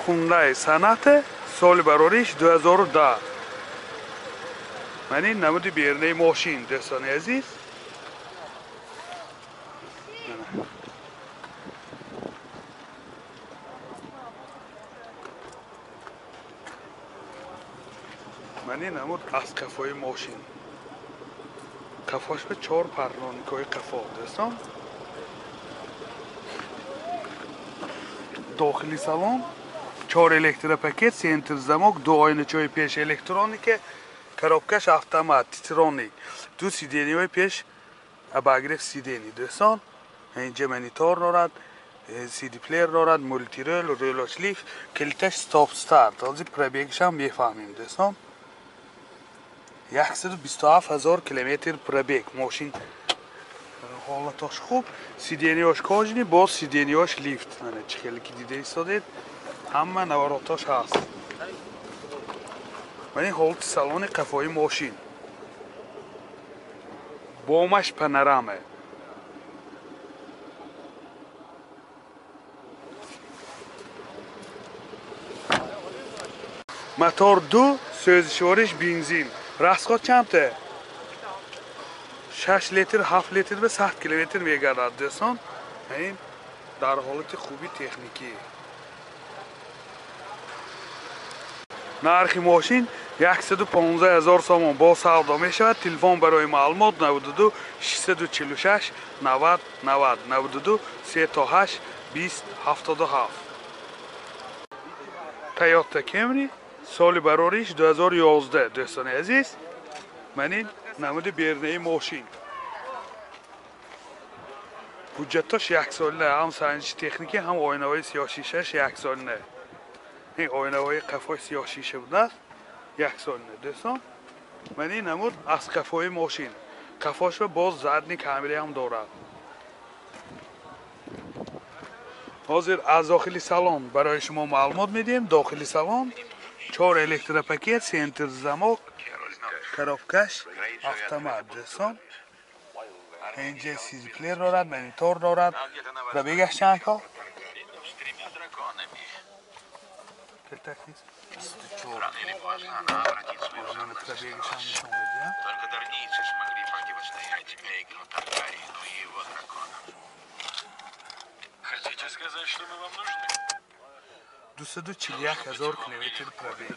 Hyundai Sonata соли барориш 2010. Ман ин намуди берунаи мошин, дӯстони азиз. Ман ин намуд аз қафои мошин. Қафош ба 4 парноникҳои қафо, дӯстон. Дохили салон 4 электропакет, центр замок, 2 оиначаҳои пеш электроника, коробкаш автомат, титроник, 2 сиденияҳои пеш обогрев сидений, дӯстон. Инҷа монитор дорад, CD плеер дорад, мультирол, релош лифт, калиташ стоп старт. Ҳозир пробегашам мефаҳмем, дӯстон. 127 ҳазор километр пробег. Мошин ҳолатош хуб, сиденияш кожаный, боз сиденияш лифт. Мана чӣ хеле ки дида истодед, ҳама наворотош ҳаст. Ман ин ҳолати салони қафои мошин. Бомаш панорама. Мотор 2, сӯзишвориш бензин. Расход чандта? 6 литр, 7 литр ба 100 километр мегардад, дӯстон. Ин дар ҳолати хуби техникӣ. Нархи мошин 115 ҳазор сомон бо савдо мешавад. Телефон барои маълумот 92 646 90 90 92 38 20 77. Toyota Camry соли барориш 2011, дӯстони азиз. Ман ин намуди берунаи мошин. Ҳуҷҷатош яксолина, ҳам санҷиши техникӣ, ҳам оинаҳои сиёҳшишааш яксолина. Ин оинаҳои қафои сиёҳшиша будааст, яксолина, дӯстон. Ман ин намуд аз қафои мошин. Қафошро боз задни камераам дорад. Ҳозир аз дохили салон барои шумо маълумот медиҳем. Дохили салон 4 электропакет, центр замок, коробкаш автомат, дӯстон. Инҷа CD плеер дорад, монитор дорад. Пробегаш чанд кол? Пробегашам нишон медиҳам. Только дарнийцы смогли противостоять Эйгону Таргариену и его драконам. Хотите сказать, что мы вам нужны? 241 ҳазор километр пробег.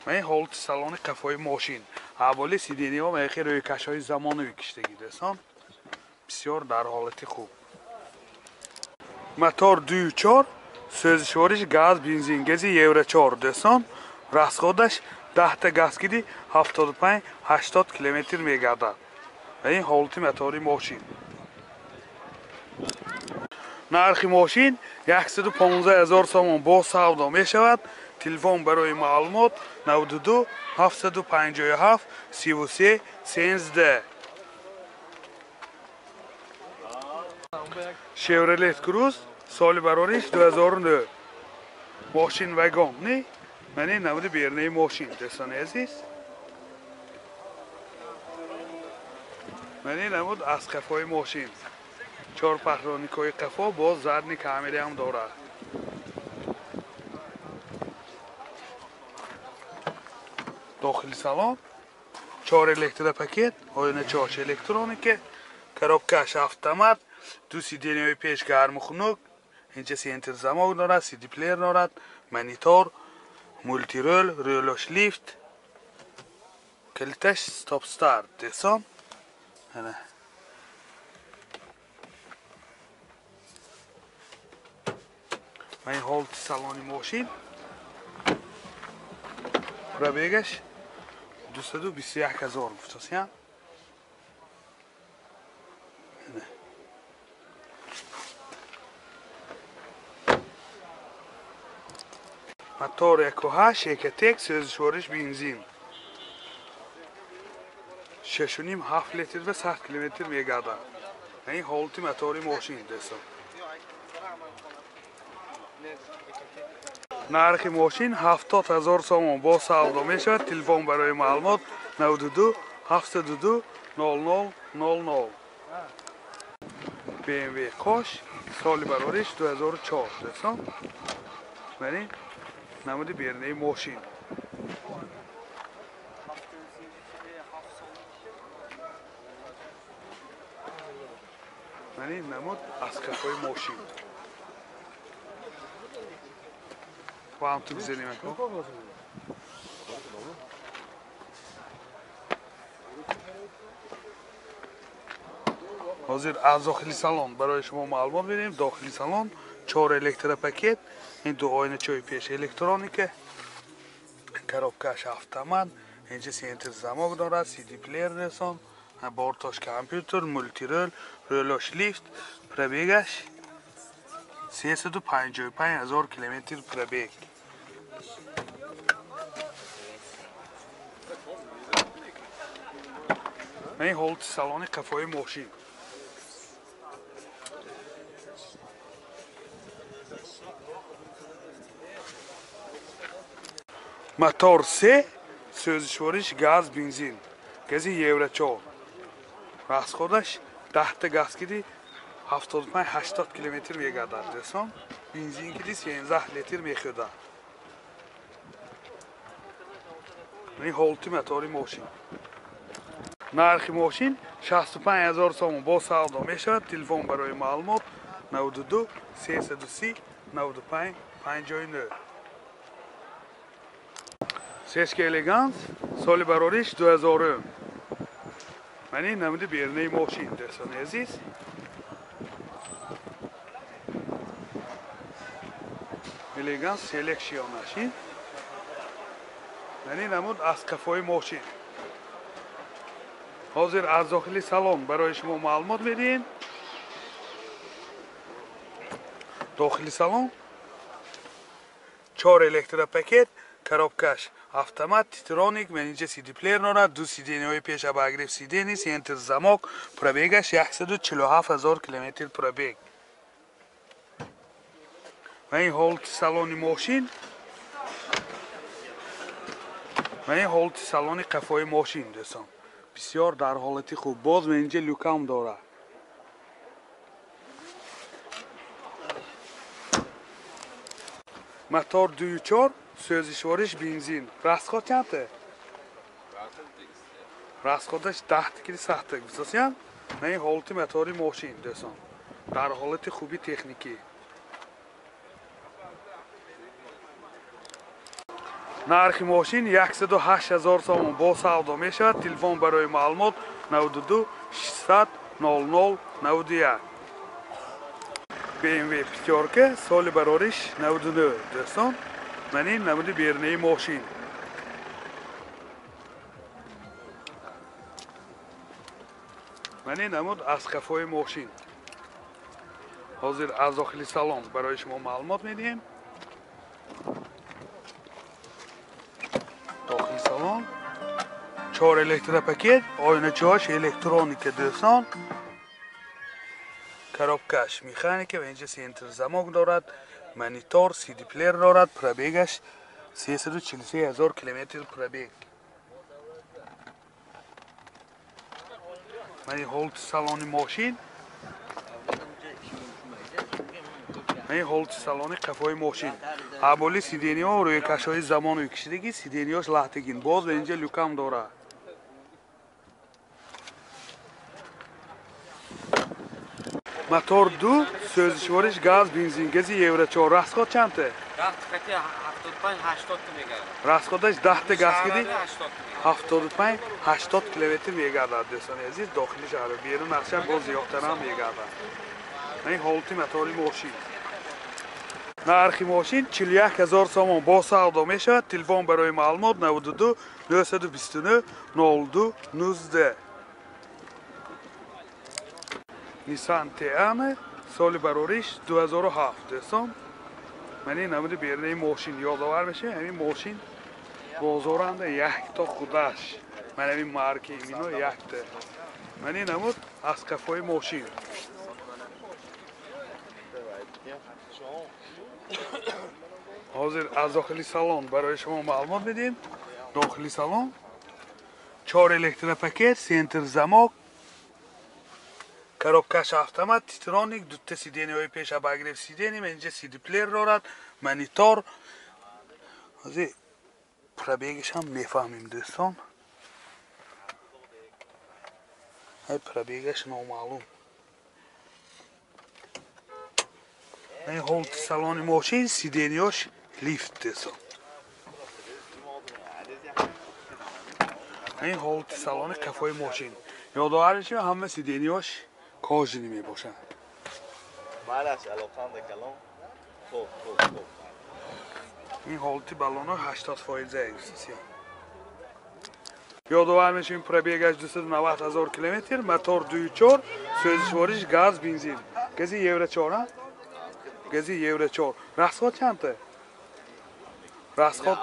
Ман ин ҳолати салони қафои мошин. Аввали сидениҳо ва яхе рӯйкашҳои замонавӣ киштагӣ, дӯстон. Бисёр дар ҳолати хуб. Мотор 2.4, сӯзишвориш газ, бензин, гази Евро 4, дӯстон. Расходаш 10 та газ киди 75-80 километр мегардад. Ва ин ҳолати мотори мошин. Нархи мошин 115 ҳазор сомон бо савдо мешавад. Телефон барои маълумот 92 757 33 13. Chevrolet Cruze соли барориш 2009. Мошин вагон, не? Ман ин намуди берунаи мошин, дӯстони азиз. Ман ин намуд аз қафои мошин. 4 паҳроникҳои қафо боз задни камераам дорад. Дохили салон 4 электропакет, оиначаҳош электроника, коробкаш автомат, 2 сиденияҳои пеш гарму хунук, инҷа центр замок дорад, CD плеер дорад, монитор, мультирол, релош лифт, калиташ стоп старт, дӯстон. Ана ман ин ҳолати салони мошин. Пробегаш 221 ҳазор гуфтасиям. Мотор 1.8 Экотек, сӯзишвориш бензин. 6.5-7 литр ва 100 километр мегардад. Ин ҳолати мотори мошин, дӯстон. Нархи мошин 70 ҳазор сомон бо савдо мешавад. Телефон барои маълумот 92 702 00 00. BMW Кош Соли барориш 2004 дӯстон. Мани намуди берунаи мошин. Мани намуд аз қафои мошин. Ба ҳам ту бизанем ако. Ҳозир аз дохили салон барои шумо маълумот медиҳем. Дохили салон 4 электропакет, ин ду оиначаҳои пеш электроника, коробкаш автомат, инҷа центр замок дорад, CD плеер дӯстон, бортош компютер, мултирол, рӯлош лифт, пробегаш 355 ҳазор километр пробег. Ин ҳолати салони қафои мошин. Мотор 3, сӯзишвориш газ, бензин, гази Евро 4. Расходаш 10 газ киди 75-80 километр мегардад дӯстон. Бензин киди 13 литр мехӯрдад. Ин ҳолати мотори мошин. Нархи мошин 65 ҳазор сомон бо савдо мешавад. Телефон барои маълумот 92 330 95 59. Сески Элеганс, соли барориш 2000. Мани намуди берунаи мошин дӯстони азиз. Элеганс селекшионашин. Мани намуд аз қафои мошин. Ҳозир аз дохили салон барои шумо маълумот медиҳем. Дохили салон 4 электропакет, коробкаш автомат, титроник, менеҷер CD плеер дорад, ду сиденияҳои пеш обогрев сидений, центр замок, пробегаш 147 ҳазор километр пробег. Ва ин ҳолати салони мошин, ва ин ҳолати салони қафои мошин дӯстон. Бисёр дар ҳолати хуб. Боз менеҷер люкам дорад. Мотор 2.4, сӯзишвориш бензин. Расход чандта? Расходаш 10 кили сахта гуфтасиям. На ин ҳолати мотори мошин дӯстон. Дар ҳолати хуби техникӣ. Нархи мошин 108 ҳазор сомон бо савдо мешавад. Телефон барои маълумот 92 600 00 91. BMW пятёрка, соли барориш 99 дӯстон. Мани намуди берунаи мошин. Мани намуд аз қафои мошин. Ҳозир аз дохили салон барои шумо маълумот медиҳем. Дохили салон 4 электропакет, оиначаҳош электроника дӯстон. Коробкаш механика ва инҷа центр замок дорад, монитор, CD плеер дорад, пробегаш 343 ҳазор километр пробег. Мани ҳолати салони мошин, мани ҳолати салони қафои мошин. Аболи сидениҳо рӯйкашҳои замону кишидагӣ, сидениҳош лаҳтагин. Боз ва инҷа люкам дорад. Мотор 2, сӯзишвориш газ, бензин, гази Евро 4. Расход чандта? 75-80 мегардад. Расходаш 10 газ киди 75-80 километр мегардад дӯстони азиз. Дохили шаҳр берун аз шаҳр боз зиёдтарам мегардад. Ин ҳолати мотори мошин. Нархи мошин 41 ҳазор сомон бо савдо мешавад. Телефон барои маълумот 92 929 02 19. Nissan Teana, соли барориш 2007 дӯстон. Мани намуди берунаи мошин ёдовар мешавем. Ҳамин мошин бозоранда якто худаш. Ман ҳамин марки мино якта. Мани намуд аз қафои мошин. Ҳозир аз дохили салон барои шумо маълумот медиҳем. Дохили салон 4 электропакет, центр замок, Коробкаш автомат, Титроник, дута сиденьяҳои пеш обогрев сиденья, инҷа CD плеер дорад, монитор. Ҳозир пробегаш ҳам мефаҳмем, дӯстон. Ай пробегаш номаълум. Ин ҳолати салони мошин, сиденьяш лифт, дӯстон. Ин ҳолати салони қафои мошин. Ёдовар мешавем, ҳама сиденьяш кожини мебошанд. Ин ҳолати баллоно 80%. Ёдовар мешавем, пробегаш 290 ҳазор километр, мотор 2.4, сӯзишвориш газ, бензин. Гази Евро 4, гази Евро 4. Расход чандта? Расход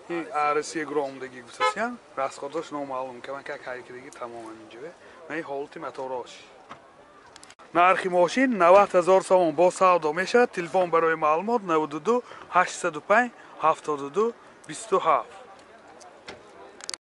ин АРС громдагӣ гуфтасиян, расходош номаълум, камакак ҳайкидагӣ тамоман инҷо. Ин ҳолати моторош. Нархи мошин 90 ҳазор сомон бо савдо мешавад. Телефон барои маълумот 92 805 72 27.